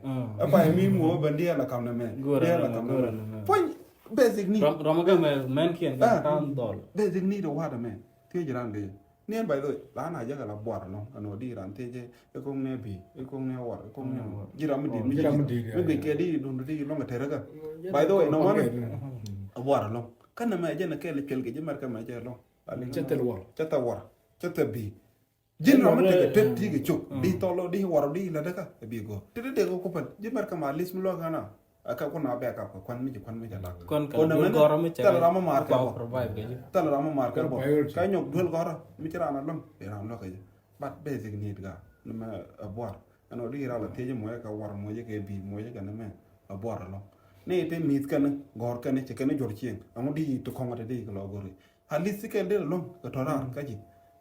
Ɛ pay mi mu wä bɛ ndiɛ la kam nɛ mɛ. Ndiɛ la kam nɛ mɛ. Puɔ̱ny basic need. Ram ram kɛ mɛ mɛn kiɛn kɛ kan dɔl. Basic need wä dɛ mɛ. Thiec ran dee. Ni ɛn by the way, la na jɛ kɛ la buar lɔŋ, ɛn wä di ran thiec ɛ koŋ nɛ bi, ɛ koŋ nɛ war, ɛ koŋ nɛ war. Ji̱ ram mi dit mi ji̱ mi guic kɛ di dun di lɔŋ ɛ tɛrɛ kɛ. By the way, nɔ wan a buar lɔŋ. Kan nɛ mɛ jɛ nɛ kɛl piɛl kɛ ji̱ mɛr kɛ mɛ jɛ lɔŋ. Cɛ thil war. Cɛ thil war. Cɛ thil bi. Ji̱n ram mi tekɛ tet ti kɛ cuk di thɔl di war di la däkä ɛ bi gɔɔ. Ti di dee kɛ kupɛn ji̱ mɛr kɛ ma lis mi lɔk kana. A kɛ kun a bɛ kap kɛ kuan mi ci kuan mi ci lak. Kuan kɛ duel gɔrɔ mi cɛ kɛ ram mar kɛ bɔ. Thil ram mar kɛ bɔ. Ka nyɔk duel gɔrɔ mi ci ran a lɔm di ran lɔk kɛ jɛ. But basic need ga ni mɛ a buar. Ɛn wä di ran la thiec mɔ yɛ kɛ war mɔ yɛ kɛ bi mɔ yɛ kɛ ni mɛ a buar a lɔm. Ni ti mith kɛn gɔr kɛn ci kɛn jɔr cieŋ. Ɛŋu di ti kɔŋ ti di kɛ lɔ gɔri. At least kɛn dee lɔŋ kɛ tɔrar kä ji̱.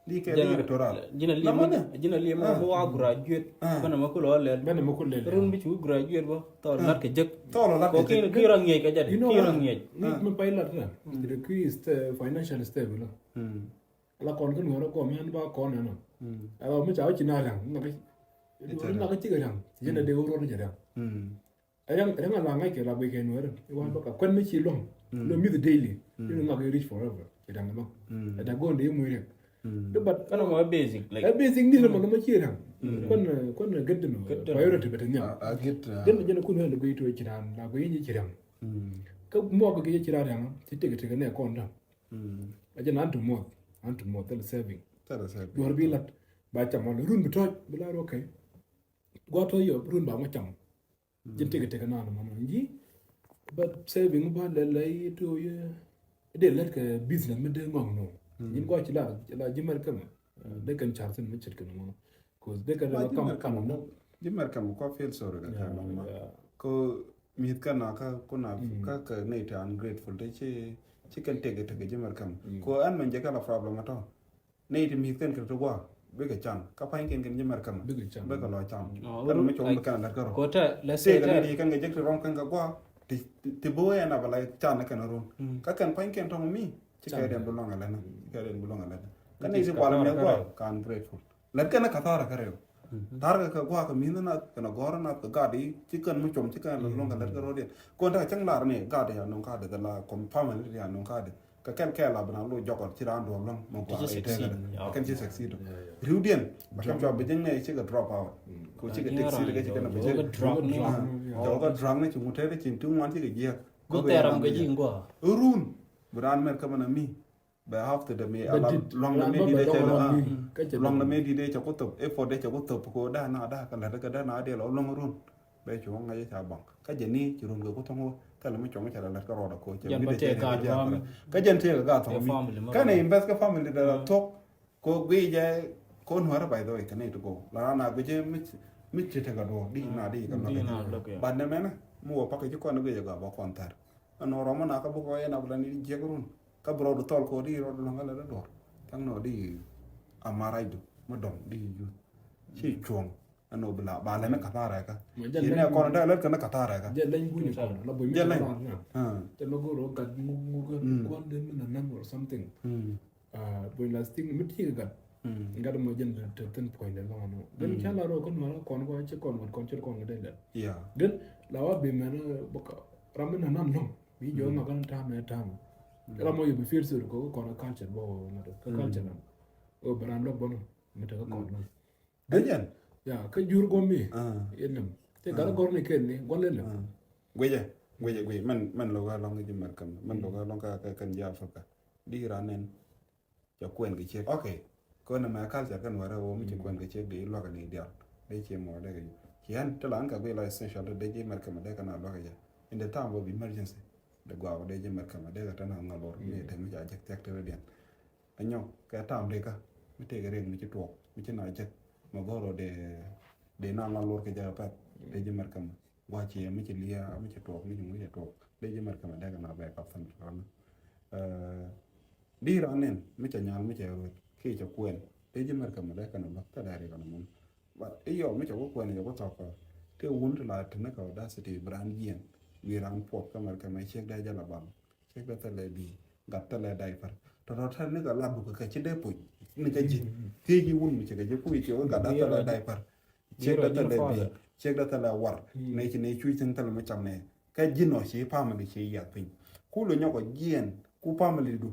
Di kɛ dee kɛ tɔrar. Ji̱n a liɛm ji̱n a liɛm mɔ wa graduate. Bɛn a mɛ kulɔ lɛl. Bɛn a mɛ kulɔ lɛl. Run bi cu graduate bä thɔl lat kɛ jek. Thɔl lat kɛ jek. Kɛ rɔ ŋiɛc kɛ jadi kɛ rɔ ŋiɛc. Ni mi pay lat na. Di kɛ kui̱ financial stable. La kɔn kä nuɔrɛ kɔ mɛn ba kɔn ɛnɔ. Ɛ mi ca wä ci na riaŋ. Ŋa kɛ ŋa kɛ ci kɛ riaŋ. Ji̱n a dee wä ruɔt ni jɛ riaŋ. Riaŋ riaŋ a la ŋa̱c kɛ la guic kɛ nuɛɛrä. I̱ wan bä ka kuɛn mi ci luɔ̱ŋ. Lo mi̱th daily. I̱ lo ŋak i̱ rich forever. I̱ daŋ luɔ̱ŋ. Ɛ da̱ go̱o̱n dee muc riɛk. Dee bat kɛn mɔ basic like ɛ basic ni lɛ mɔ lɛ mɔ ci riaŋ. Kuɛn kuɛn gɛt dɛn priority bɛ te nhiam. Jɛn jɛn kun wɛn lɛ guic tuɔ ci raan la guic ni ci riaŋ. Kä muɔk kɛ ci raan riaŋ ci tek tek nɛ kɔn da̱ŋ. A jɛn an to muɔth an to muɔth thil saving. Duɔr bi lat ba cam ɔl run bi tɔc bi lar okay. Gua̱a̱th tɔc yɔ run ba mɔ cam. Ji̱n tëkɛ tëkɛ naan mɔnɔ ji̱. But saving ba lɛl la i̱ to yɛ dee lɛt kɛ business mi dee ŋɔŋ nɔ. Ji̱n gua̱c ci la la ji̱ mɛr kɛmɛ. Dee kɛn car thin mi ce̱tkɛ nɔ mɔnɔ. Cause dee kɛn la kam kam nɔ. Ji̱ mɛr kɛmɛ kua feel sorry kɛ kɛ nɔ mɔnɔ. Ko mi̱th kɛn na kä kuna kä kɛ nɛy te ungrateful te ci ci kɛn tëkɛ tëkɛ ji̱ mɛr kɛmɛ. Ko ɛn mɛn jɛ kɛ la problem at all. Nɛy ti mi̱th kɛn kɛ ti gua̱a̱ bikɛ can kä pa̱ny kɛn kɛn ji̱ mɛr kɛmɛ bikɛ lɔ can. Kɛn mi cɔm bi kɛn lɛt kɛ rɔ tëë kɛ nɛy ti kɛn kɛ jek ti rɔm kɛn kɛ gua̱a̱. Ti bi wee ɛn a bɛ la can kɛn run kä kɛn pa̱ny kɛn tɔŋ mi ci kɛ diɛn bi lɔŋ ɛ lɛn. Ci kɛ diɛn bi lɔŋ ɛ lɛn. Kä ni ti kual mi guɔ ka ungrateful. Lät kɛn kathara kä rɛw. Tar kɛ kɛ guɔ kɛ mi̱n nath kɛn gɔr nath kɛ gat i̱ ci kɛn mi com ci kɛn lɛ luɔ̱ŋ kɛ lät kɛ rɔ̱diɛn. Kɔn tekɛ cäŋ lar ni gat i̱ a nuŋ gat i̱ kɛ la kɔm family i̱ a nuŋ gat i̱. Kɛ kɛl kɛl a bi na lo jɔkɔl ci raan duɔl lɔŋ mɛ guɔ i̱ tekɛ kɛ kɛn ci succeed. Riwdiɛn ba kɛn cua bi jiŋ ni ci kɛ drop out. Kɛ ci kɛ take seat kɛ ci kɛn a bi jiŋ. Jɔkɛ drug ni ci ŋut tekɛ ci ti ŋuan ci kɛ jiɛk. Kɔ thɛɛr ram kɛ ji̱ ŋuɔ. Run bi raan mɛr kä mɛn a mi. Bɛ half to the mi ala luaŋ na mi di de cɛ la luaŋ na mi di de cɛ ku thop e fo de cɛ ku thop ko da na da ka la de ka da na de la luaŋ run. Bɛ cu ŋa ye ca baŋ ka jɛ ni ci run kɛ ku thop ŋo ka la mi cɔŋ ca la la ka rɔda ko cɛ mi de cɛ ka jɛ ka jɛ te ka thop mi ka ne invest ka family da la thok ko gui jɛ ko nuara by the way ka ne to go la na gui jɛ mi mi ci te ka do di na di ka la ba ne mena mu wa pa ka ci ko na gui jɛ ga ba kon tar. Ɛn ɣöö rɔmɔ na kä bukɔ yɛn a bi la ni jiɛk run kä bi rɔɔdu thɔl kɛ ɣöö di rɔɔdu lɔ̱ŋ kä lɛ dee duɔ̱r. Thaŋ nɔ di a ma racdu mi dɔ̱ŋ di yuth ci cuɔ̱ŋ. Ɛn ɣöö bi la ba lɛ ni ka̱tharɛ kä ci nɛ kɔn dee lät kɛ ni ka̱tharɛ kä jɛ lɛny guny kɔn la boi mi jɛ lɛny. Jɛ lɔ go̱r ɣöö gat ŋuk ŋuk kɔn den mi na nam or something. Buɔ̱ny la stick mi ti gat. Gat mɔ jɛn te thin puɔ̱ny de lɔŋ nɔ. Gɛn ca la rɔ kä nuɔrä kɔn kɔ ci kɔn gat kɔn ci kɔn gat de lɛ. Gɛn la wa bi mɛn bä ram mi na nan lɔŋ bi jɔ ma kan tam ne tam. Ram mɔ yɛ bi feel sori kɔ kɔn culture bɔ na de kä culture na. O bɛ ram lɔk bɔ nɔ mi te kä kɔn lɔŋ. Gɛn jɛn. Ya kä jur gɔm mi. Yɛ nem te gat gɔr ni ken ni gɔn lɛ lɛ. Guecɛ guecɛ guecɛ mɛn mɛn lɔk a lɔŋ kä ji̱ mɛr kɛm mɛn lɔk a lɔŋ kä kɛn ji̱ Africa. Di ran nɛn. Cɛ kuɛn kɛ ciek. Ok. Kɔn ɛmɛ culture kɛn wärä wä mi ci kuɛn kɛ ciek di luak ni dial. Dee cie mɔ dee kɛ ci ɛn ti lan kɛ bi la essential dee ji̱ mɛr kɛmɛ dee kɛ na luak kɛ jɛ. In the time of emergency dee gua wä dee ji̱ mɛr kɛmɛ dee kɛ tɛn a ŋa lor mi dee mi ca jek thiak ti rɛ diɛn. Anyɔ kɛ time dee kä mi tëëkɛ riɛk mi ci tuɔɔk mi ci na jek mɛ gɔrɔ dee dee na ŋa lor kɛ jɛ kɛ pɛth dee ji̱ mɛr kɛmɛ. Gua cie mi ci liaa mi ci tuɔɔk mi ci ŋuc cɛ tuɔɔk dee ji̱ mɛr kɛmɛ dee kɛ na bɛ kap thin rɔnä. Di ran nɛn mi cɛ nyal mi cɛ ruet kiɛ cɛ kuɛn. Dee ji̱ mɛr kɛ mɛ dee kɛn luäk thilɛ ri kɛn mun. But i̱ yɔ mi cɛ ku kuɛn cɛ ku thɔk kɛ. Tëë wun ti la ti ni kɛ audacity bi ran jiɛn. Wi̱i̱ ran puɔth kä mɛr kɛ mɛ ciek dee jɛ la bal. Ciek dee thilɛ bi gat thilɛ diaper. Tɔtɔ tɛn ni kɛ la duk kɛ ci dee puc. Ni kɛ ji̱. Thiec ji̱ wun mi cɛ kɛ ji̱ kui̱ ciek gat dee thilɛ diaper. Ciek dee thilɛ bi ciek dee thilɛ war. Ne ci ne cuc thi̱n thilɛ mi cam ne. Kɛ ji̱n ɔ ci family ci yiath piny. Ku lo nyɔk ɔ jiɛn ku family du.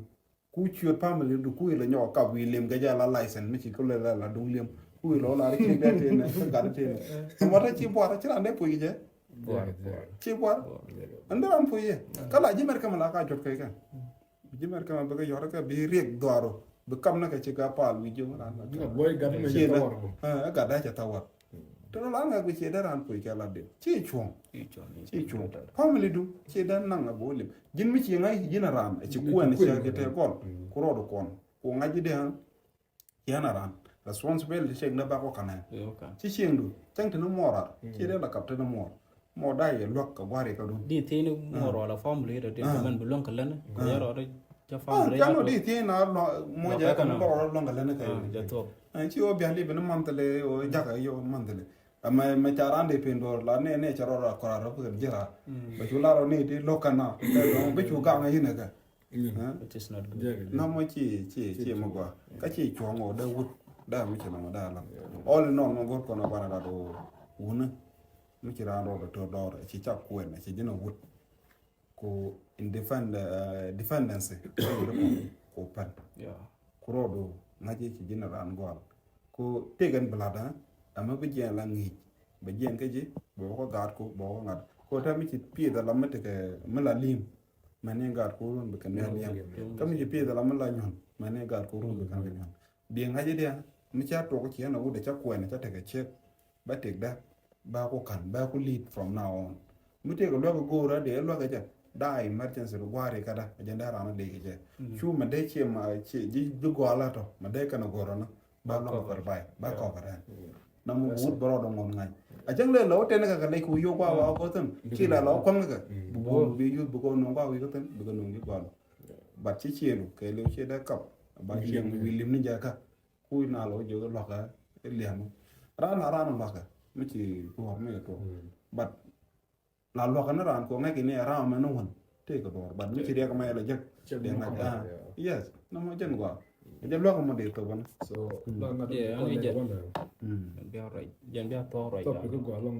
Ku ciöt family du ku ilɛ nyɔk ɔ kap wi̱i̱ lim kɛ jɛ la license mi ci ku lɛ la duŋ lim. Ku ilɛ ɔ la ri ciek dee tëë nɛ kä gat tëë nɛ. Ɛn wat ci buar ci ran dee puc jɛ. Ci buar. Ɛn dee ran puc yɛ. Kä la ji̱ mɛr kɛ mɛ la ka jɔt kɛ kɛn. Ji̱ mɛr kɛmɛ bikɛ yɔrɛ kɛ bi riɛk dhuaru bi kam nɛ kɛ ci ka paal wi̱c ji̱ ran la. Ɛ gat dee cɛ thawar. Te ro la ŋɛ bi ciɛ dee ran puc kɛ la dee ci cuɔ̱ŋ. Ci cuɔ̱ŋ family du ciɛ dee naŋ a bo lim ji̱n mi ci ŋa̱c ji̱n a ran a ci kuɛn ci a kɛ tɛ kɔn. Ku rɔɔdu kɔn ku ŋa̱c ji̱ dee. Yɛn a ran responsibility cieŋ ni bak wä kanɛ. Ci cieŋdu cäŋ ti ni muɔɔr rar ci dee la kap ti ni muɔɔr. Muɔɔr da yɛ luäk kɛ gua̱ri kä dun. Di thiec ni muɔɔr wala family rɛ ti mɛn bi luäŋ kɛ lɛn kɛ yɛ rɔ rɛ. Ca family rɛ. Di thiec na muɔɔr jɛ kɛ ni bɔrɔ rɔ luäŋ kɛ lɛn kɛ. Ci wä bian di bi ni monthly wä jakä yɛ wä monthly. Mɛ mɛ ca ran di pin dɔr la ne ne ca rɔ ra kɔra rɔ kɛ jira. Bɛ cu la rɔ ni ti lokan na bɛ cu gaŋ a yin kɛ. Namɔ ci ci ci mɛ gɔaa kä ci cuɔ̱ŋ ɔ dee wut dee mi ci nɔmɔ dee la. All in all mɛ go̱r kɔn a banɛ lat ɔ wuni mi ci raan rɔɔdɛ to̱r dɔɔr ci ca kuɛn ci ji̱n a wut. Ku independence ku pɛn ku rɔɔdu ŋa̱c ci ji̱n a raan gɔal. Ku tëëkɛn bi la̱t ɛmɛ bi jiɛn la ŋi̱i̱c bɛ jiɛn kä ji̱ bɛ wä kä gaatku bɛ wä kä ŋa̱t. Ku te mi ci piith ala mi tekɛ mi la li̱i̱m. Mɛn ni gaatku run bi kɛn ni li̱i̱m kä mi ci piith ala mi la nyuɔ̱n mɛn ni gaatku run bi kɛn ni nyuɔ̱n. Biɛ ŋa̱c i̱ diɛ mi ca tuɔk ci ɛn a wut ɛ ca kuɛn ɛ ca tekɛ ciek. Bɛ tekdä bä ku ka̱n bä ku lead from now on. Mi tëëkɛ luäk ɛ go̱o̱r ɛ dee luäk ɛ jɛ daa emergency bi gua̱a̱r ikä dä ɛ jɛn dee raan ɛ dee kɛ jɛ. Cu mɛ dee cie ma cie ji̱ bi gɔaa la tɔ mɛ dee kɛn ɛ go̱o̱r ɛ nɔ. Ba lɔŋ kɔr bay ba kɔk rɛn. Na mu wut bä rɔɔdɛ ŋuɔ̱n ŋa̱ny a cäŋ lɛ lɔ wä tɛn kɛ kɛ lɛc ku yo̱k ba wa kɔ thim. Ci la lɔ kua̱ŋ kɛ bi buɔ̱m bi yuth bi kɔ nuŋ ba wi̱i̱ kɔ thim bi kɛ nuŋ ji̱ gɔl. But ci ciëlu kɛ liw cië dee kap ba ciëŋ wi̱i̱ lim ni jɛ kä. Ku na lɔ jɛ luakä liɛm ran a ran luakä mi ci tuɔr mi tuɔr. But la luakä ni ran ko ŋäk ini ram mi ni wun tëë kɛ duɔr but mi ci riɛk mɛ la jek. Yes na mɔ jɛn gua. Jɛ luäk mɔ dee thok bä ni. So la ŋa Yeah, kɔn ni lɛ jɛ. Wala Jɛn bia thɔɔk ruac. Topic kɔ gɔa lɔŋ.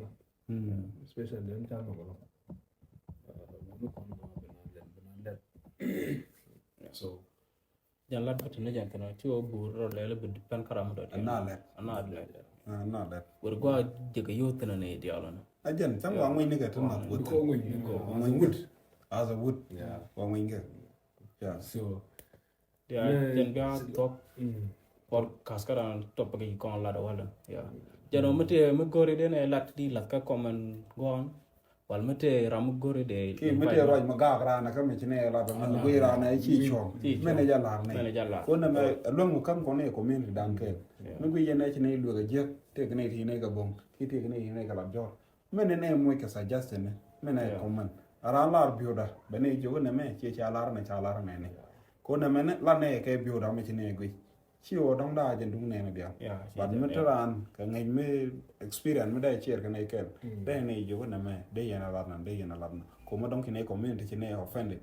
Mm. Especially in China kɔ lɔŋ. Wulu kɔn kɔ bina lɛt bina lɛt. So Jɛn lat bä tini jɛn kɛnɛ ti wä buur rɔ lɛl bi depend karam dɔ. Ana lɛt. Ana lɛt. Ana lɛt. Wër gua jɛ kɛ yoth tini ni dial ni. A jɛn cam wa ŋuny ni kɛ tin nath wut. Kɔ ŋuny ni kɔ. Ŋuny wut. As a wut. Yeah. Wa ŋuny kɛ. Yeah. So Dia jɛn bia thɔɔk. mm. Podcast ka ran topic yi kɔn lat wala. Ya. Jɛn mi te mi gori den ɛ lat di lat ka comment gɔn. Wal mi te ram mi gori de. Ki mi te ruac mi gaak raan kä mi ci ne lat mi gui raan ɛ ci cuɔm. Mɛn ɛ jɛ lar ne. Mɛn ɛ jɛ lar. Ko nɛ mɛ luäŋ mi kam kɔn ɛ community dan kɛ. Mi gui yɛn ɛ ci ne luäk ɛ jiäk tek ne ti ne kɛ boŋ ki tek ne ti ne kɛ lat jɔr. Mɛn ɛ nɛ muc kɛ suggestion ni mɛn ɛ comment. A raan lar biuda bɛ ne jiök nɛ mɛ ci ca lar nɛ ca lar nɛ ni. Ko nɛ mɛ la nɛ kɛ biuda mi ci ne gui. Ci wä dɔŋ daa jɛ duŋ nɛn diaal. But mi te raan kɛ ŋäc mi experience mi dee ciɛɛr kɛ nɛy kɛl dee nɛy jiök nɛ mɛ dee yɛn a lat na dee yɛn a lat na. Ko mi dɔŋ ki nɛy community ci nɛy offended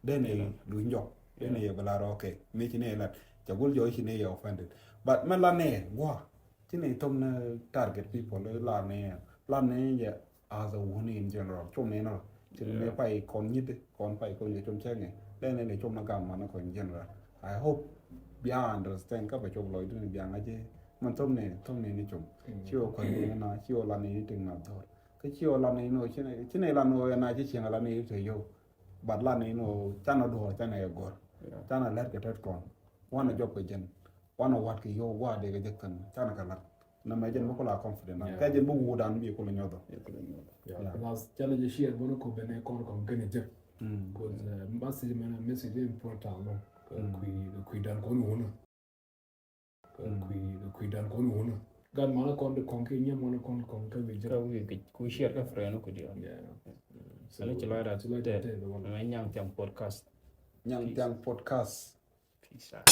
dee nɛy luc jɔk dee nɛy yɛ bi lar okay mi ci nɛy lat ca gul jɔk ci nɛy yɛ offended. But mi la nɛy gua̱a̱ ci nɛy thom ni target people lar nɛy lar nɛy jɛ as a wuni in general. Cum ni nɔ ci ni pay kɔn nyit kɔn pay kɔn nyit cum cɛŋ ni lɛ ni ni cum na gam man kɔn general. I hope bia understand ka ba cum lɔy duni bia ŋa je man thom ni thom ni ni cum. Ci o kɔn ni na ci o la ni ni ting na dor ka ci o la ni no ci ni ci ni la no na ci cɛŋ la ni te yo. But la ni no can a dor can a gor can a let ke tet kɔn wan a job ke jen wan a wat ke yo wa de ke jek kan can a ka lat. Na mɛ jɛn bä kula confident na kɛ jɛn bä wudan bi kula nyɔdɔ. Plus challenge share bä ni ko bene kɔn kɔn gene jek. Cause message mɛ message important no. Kui kui dan kɔn wuna. Kui kui dan kɔn wuna. Gan mana kɔn de kɔn ke nyɛ mana kɔn kɔn ke bi jek. Ka wi ke ku share ka friend ku dia. Sani ci lɔy da ci lɔy da te. Mɛ nyang tiang podcast. Nyang tiang podcast. Peace out.